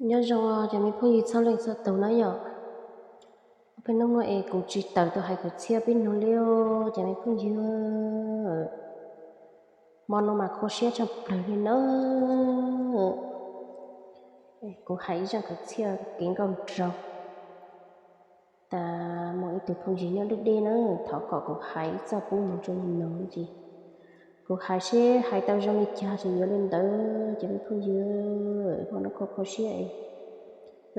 Nyob zoo cov me phooj ywg txhua leej txhua tus na yom. Peb hnub no es kuv tsis tawm tuaj hais kwv txhiaj peb hnub li, cov me phooj ywg, hmo no mas kho siab tshaj plaws li na. Kuv hais ib zaj kwv txhiaj kev nkauj nraug tas mus ib tug phooj ywg nyob deb deb na, thov kom kuv hais ib txoj pub mus rau nws no ces kuv hais seb hais tau zoo li cas ces yuav li ntawd, cov me phooj ywg. Hmo no kho kho siab es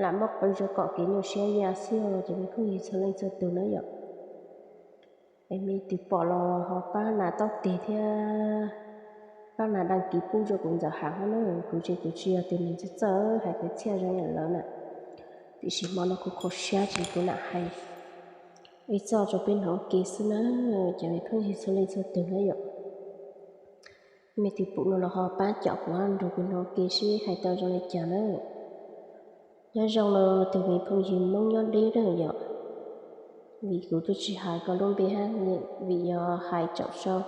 lam muab qw zoo kom kev nyuaj siab ya xwb os, cov me phooj ywg txhua leej txhua tus na yom. Es me tus pom los ho pab nas taub tes thiab pab nas đăng ký pub rau kuv ntxawm heev na. Kuv ces kuv tsis yog tus neeg txawj txawj hais kwv txhiaj zoo li lawv na, tiam sis hmo no kuv kho siab ces kuv lam hais ib txoj rau peb hnov ua ke xwb na, cov me phooj ywg txhua leej txhua tus na yom. Me tus pom no los ho pab caum kuv nrog kuv hnov ua ke seb hais tau zoo li cas na. Nyob zoo los tus me phooj ywg Hmoob nyob deb na yom, vim kuv twb tsis hais koj lub npe hab, vim yog hais tsaum sau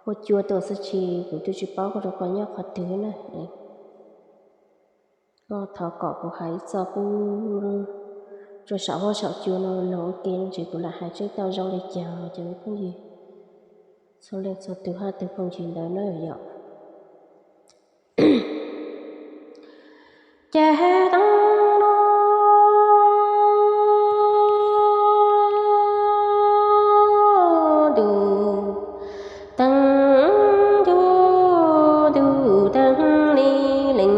huab cua tuaj xwb ces kuv twb tsis paub koj rau koj nyob qhov twg na. Koj thov kom kuv hais ib txoj pub rau saum huab saum cua no los ua ke no ces kuv lam hais seb tau zoo li cas, cov me phooj ywg txhua leej txhua tus hab tus phooj ywg ntawd na yom. Ces tau no ntuj teeb ncu ntuj teeb li leej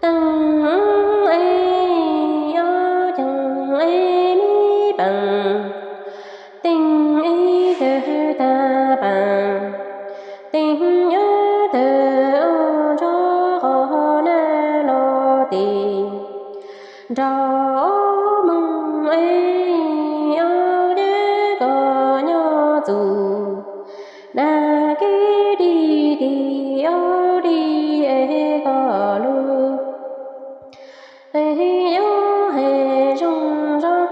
teeb es ob ceeb es me peem teeb ib tawg tag peem teeb ob tawg nrog qhov nag los tes nrog moog es ob ceg koj nyob txug nag kib dig tig ob dig es koj lug es yuav hais zoo zoo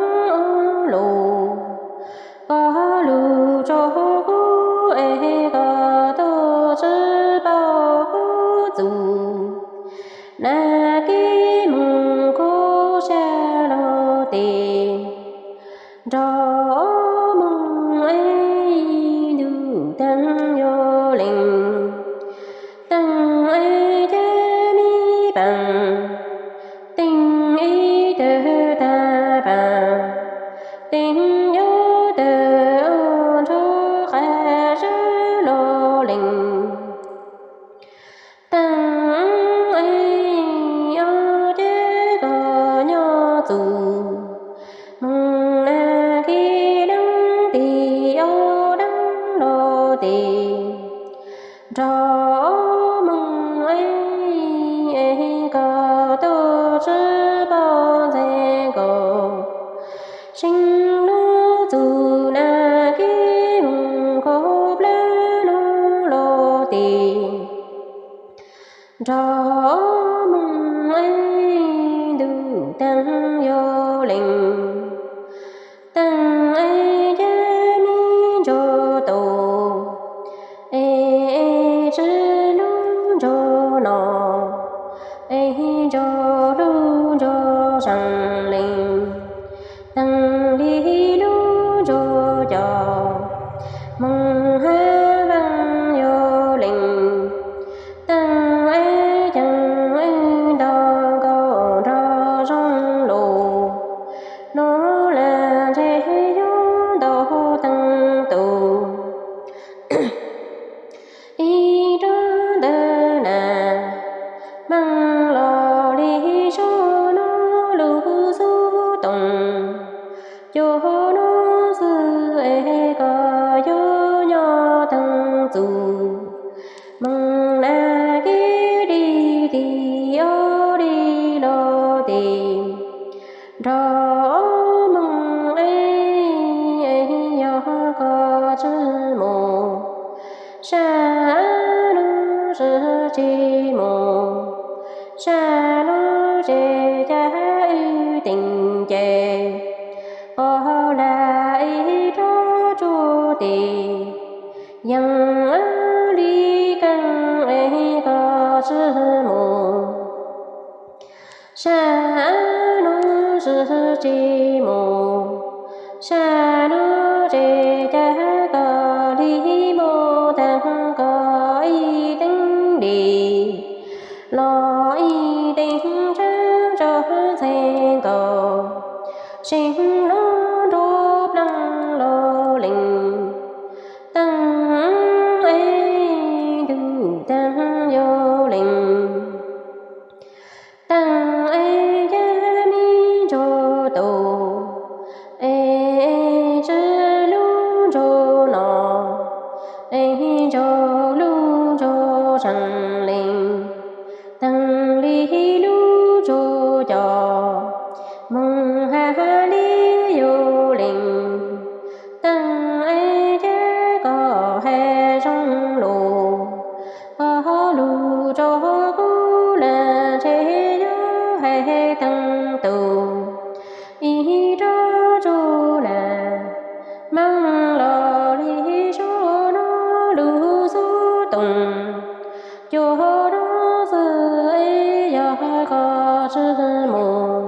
lus koj lug rau kuv es koj tuaj tsi paub kuv txug nag kib moog kuv sab los tes nrog moog es ntuj teeb yuav leej teeb es ceg me peem teeb ib tawg tag peem teeb ob tawg nrog qab zib los leej teeb es ob ceg koj nyob txug moog nag kib deeb tig ob deeb los tes nrog moog es koj tuaj tsi paub ntxeev nkaus seeb lug txug nag kib moog khaub plawg lug los tes nrog moog es ntuj teeb yuav leej teeb es ceg me ntsuag tau es tsi lug ntsuag no es ntsuag lug ntsuag seeb leej teeb li lug ntsuag cov moog hab veej yuav leej teeb es ceeb ntau nkaus nrog zoo lug nuav lam ntseg yuav ntau teeb tus ib rab ntawd na meej los li sab nuav lug xub toom cuag nuav xwb es koj yuav nyob teeb txug moog nag kib dig tig ob dig los tes nrog moog es yog koj tsi mus sab nuav sib tsi mus sab nuav ces cas wb teem ces pog lam ib rab tsuj tes yeej li keej es koj tsi mus Sab hnub sis tsis mus, sab hnub tsis cav koj li mus, taag koj ib teev dim los ib teev tshaab tso ntxhee nkaus, seev lub nruab plaab lug lees, taag es tug taag yuav lees. Taag es cab me ntsuag tus, es tsi lub ntsuag no, es ntsuag lub ntsuag seev lees, taag li lub ntsuag cov moog has li yuav lees. Taag es cab koj has zoo lug, koj lug tso kuv lug ntshe yuav has taag tug ib rab tsuj laj, maam los li sab nuav lug xub toom, cuag nuav xwb es yog koj tsi mus,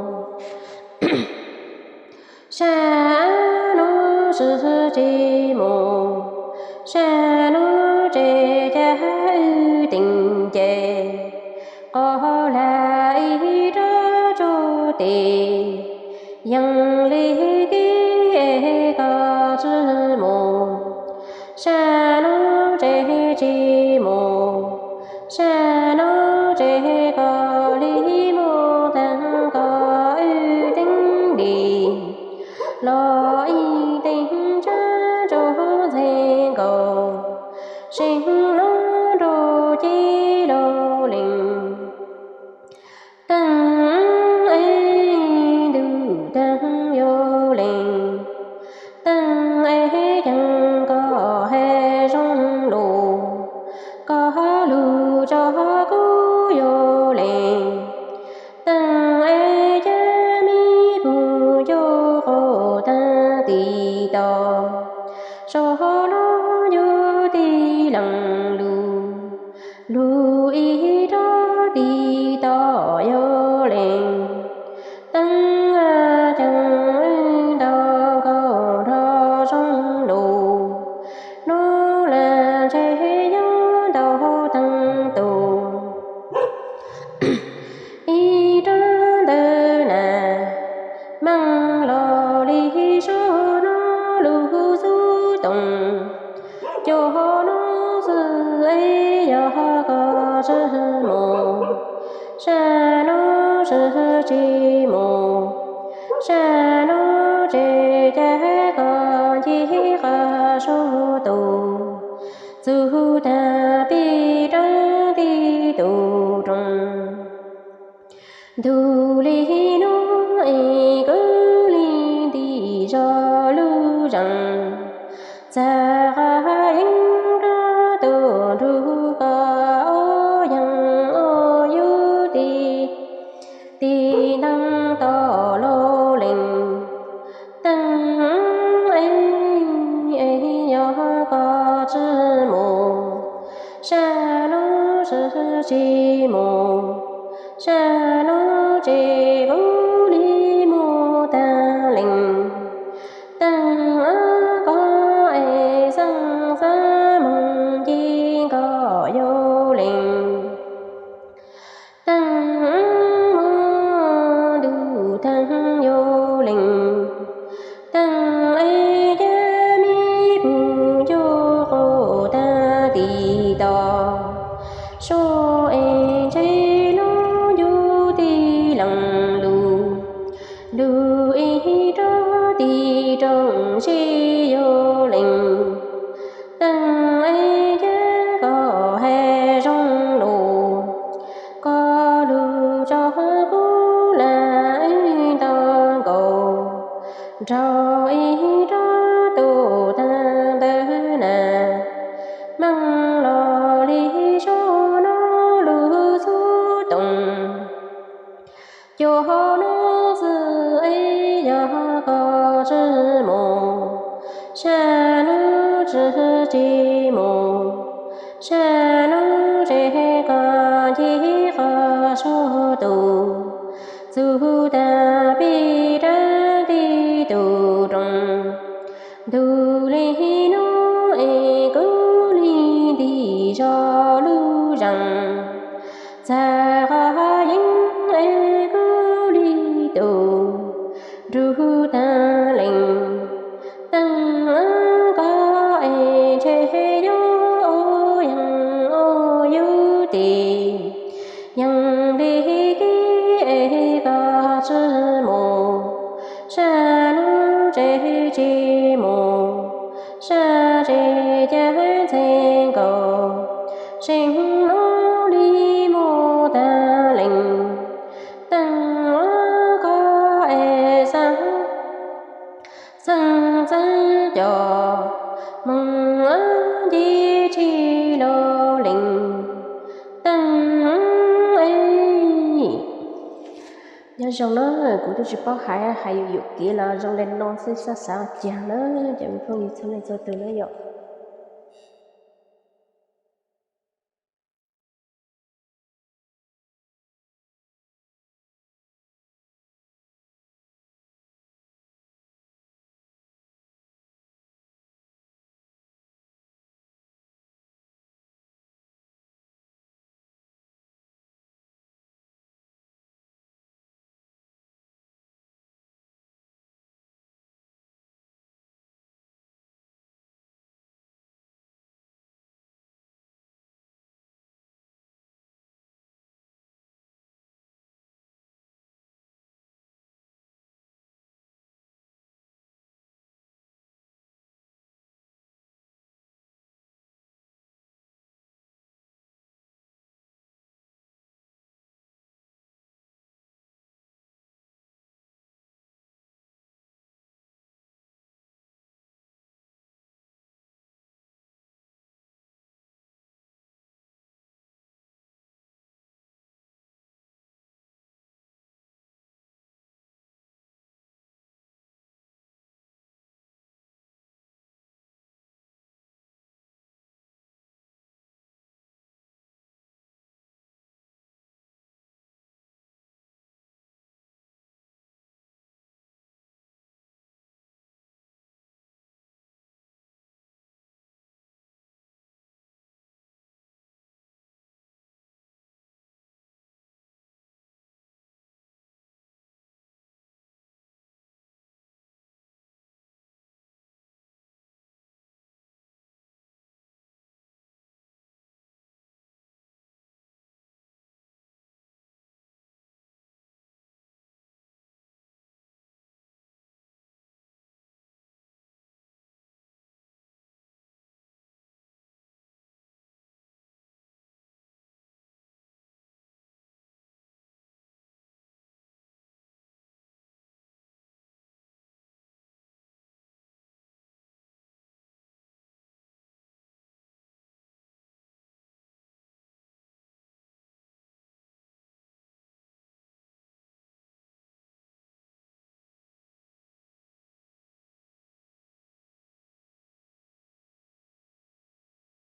sab hnub sis tsis mus, sab hnub tsis cav wb teem ces, qhov laj ib rab tsuj tes, yeej li kib es koj tsi mus, sab hnub tsis tsis mus, sab hnub tsis koj li mus, taag koj wb teev dim los ib teev tshaab tso ntxhee nkaus, seev lub nruab cib lug lees. Taag es tug taag yuav lees, taag es caag koj has zoo lug, koj lug tso kuv yuav lees. Taag es cab me puj cuag quas taag tig tog, sab nuav yug tig lees lug, lug ib rab tig tog yuav lees. Taag caag ntau nkaus nrho zoo lug, nub laj ntshe yuav ntau taag tug ib rab ntawd na, maam los li sab nuav lug xub toom, cuag nuav xwb es yog koj tsi mus, sab hnub sis tsis mus, sab hnub tsis cav koj ncig qab sab tug, txug taag peb rab ntug tug rooj. Ntug li nub es kub li nti zog lug zeeg, txag qab yeeb rab tug nrug koj ob yeeg ob yug tig, tig ntaag tog lug lees. Taag es yog koj tsi mus, sab hnub sis tsis mus, sab hnub tsis kub li mus taag lees. Taag koj es xaaj xav moog ncig koj yuav lees. Taag muaj ntuj taag yuav lees, taag es cab me puj cuag quas taag tig tog, sab es ntshe lub ntuj tig lees lug, lug ib rab tig rooj sib yuav lees. Taag es cab koj has zoo lug, koj lug tso kuv laj wb ntau nkaus, nraug ib rab tug taag ntawd na, maam los li sab nuav lug xub toom, cuag nuav xwb es yog koj tsi mus, sab hnub sis tsis mus, sab hnub tsis koj ncig qab sab tug, Txug taag peb dlaab teb tug roog, ntug le nuav es kuv le nti zog lub zeeg. Txag qhov yeeb es kuv le tug nrug taag leej, teeb koj es ntshe yuav ua yeeb ua yug tes. Yeeb le kev es koj tsi mus, sab nuav tsev tsi mus, sab tsev ca ntxhe nkaus, seem mob le mob taag leej. Teeb koj es xaav, xaav txeeb cov moog nce tsi lug leej. Teeb, nyob zoo na, kuv tub tsi paub hais, hais yuam yuam kev los zoo le nuav xwb, xaav xaav caag na, cov me phooj ywg txhua leej txhua tug na yom.